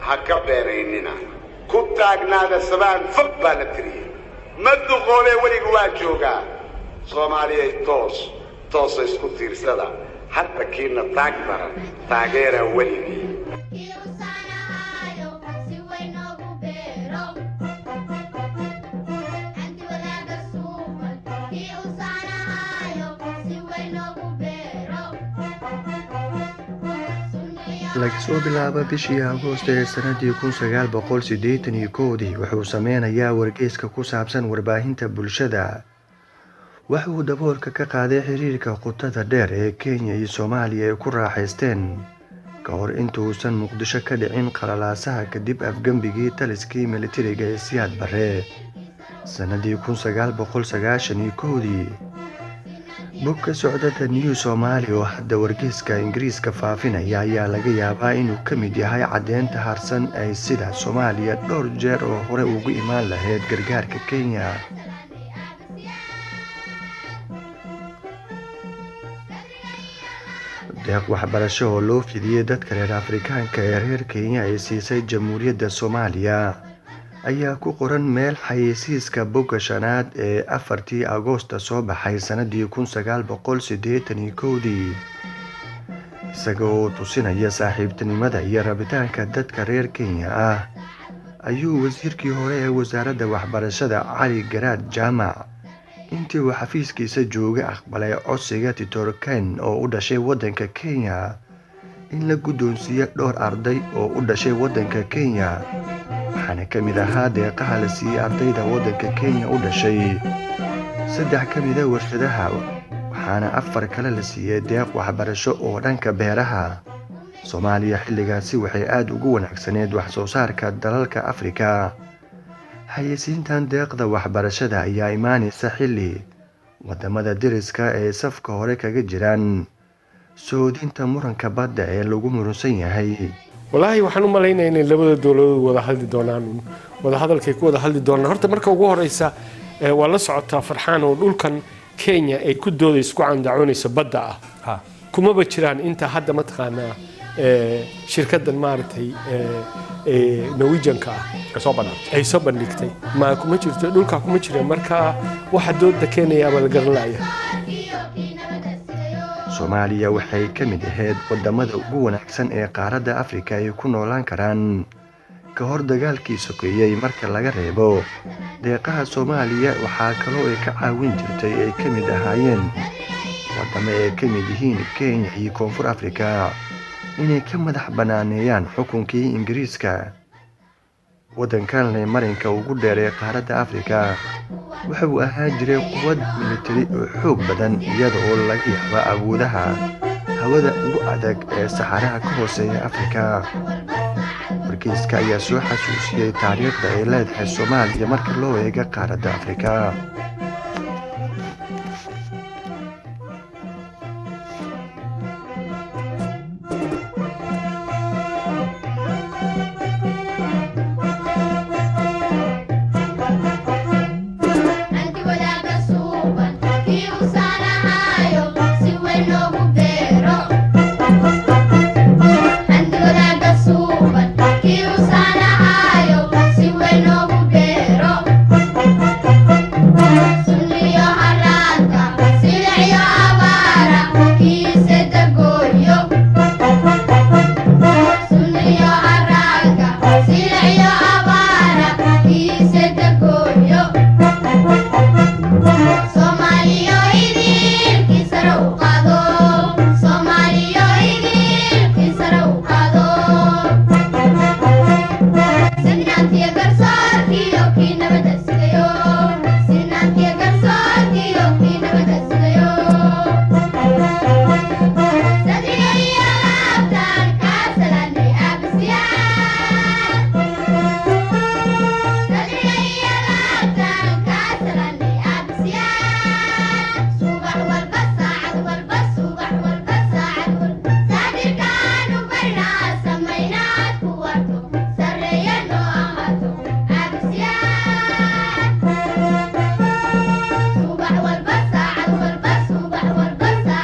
Ha ka beenaynina, ku taagnaada sabaan fog baa la tiriyey. Ma duqoobee, weligu waa joogaa. Soomaaliyay, toos toosa isku tiirsada, hadba kiina taag daran taageera weligii. Laga soo bilaabo bishii Agoosto ee sanadii 1981-dii, wuxuu sameynayaa wargeyska ku saabsan warbaahinta bulshada. Waxa uu daboolka ka qaaday xiriirka qotada dheer ee Kenya iyo Soomaaliya ay ku raaxaysteen ka hor intuusan Muqdisho ka dhicin qalalaasaha kadib afgembigii taliskii militariga ee Siyaad Barre sanadii 1991-dii. Bog ka socda The New Somali oo hadda wargeyska Ingiriiska faafinaya ayaa laga yaabaa inuu ka mid yahay caddeynta harsan ay sida Soomaaliya dhowr jeer oo hore ugu imaan lahayd gargaarka Kenya. Deeq waxbarasho oo loo fidiyey dadka reer Afrikaanka ee reer Kenya ay siisay Jamhuuriyadda Soomaaliya ayaa ku qoran meel xayeysiiska bogga shanaad ee 4-tii Agoosto soo baxay sanadii 1981-dii, isaga oo tusinaya saaxiibtinimada iyo rabitaanka dadka reer Kenya ah. Ayuu wasiirkii hore ee wasaaradda waxbarashada Cali Garaad Jaamac intii uu xafiiskiisa joogay aqbalay codsiga Titor Ken oo u dhashay waddanka Kenya in la guddoonsiiyo dhowr arday oo u dhashay waddanka Kenya, waxaana ka mid ahaa deeqaha la siiyey ardayda waddanka Kenya u dhashay saddex ka mida warshadaha, waxaana afar kale la siiyey deeq waxbarasho oo dhanka beeraha. Soomaaliya xilligaasi waxay aada ugu wanaagsaneyd wax soo saarka dalalka Afrika. Xayeysiintan deeqda waxbarashada ayaa imaaneysa xilli wadamada deriska ay safka hore kaga jiraan soodinta muranka badda ee lagu murunsan yahay. Walaahi, waxaan u malaynaya inay labada dowladood wada hadli doonaan, wada hadalkay ku wada hadli doonaan. Horta marka ugu horeysa, waa la socotaa, Farxaan, oo dhulkan Kenya ay ku doodayso, ku candacoonayso badda ah, kumaba jiraan inta hadda mataqaanaa shirkaddan maaragtay Norwegianka ah ay soo bandhigtay ma kuma jirto, dhulkaa kuma jira. Marka waxa dooda keenayaaba la garan la'ya. Soomaaliya waxay ka mid ahayd wadamada ugu wanaagsan ee qaaradda Afrika ay ku noolaan karaan ka hor dagaalkii sokeeyey. Marka laga reebo deeqaha Soomaaliya, waxaa kaloo ay ka caawin jirtay ay ka mid ahaayeen wadamo ay ka mid yihiin Kenya iyo Koonfur Afrika inay ka madax banaaneeyaan xukunkii Ingiriiska. Waddankan leh marinka ugu dheer ee qaaradda Afrika waxa uu ahaan jiray quwad militari oo xoog badan, iyada oo laga yaabo awoodaha hawada ugu adag ee saxaraha ka hooseeya Afrika. Wargeyska ayaa soo xasuusiyey taariikhda ay leedahay Soomaaliya marka loo eego qaaradda Afrika.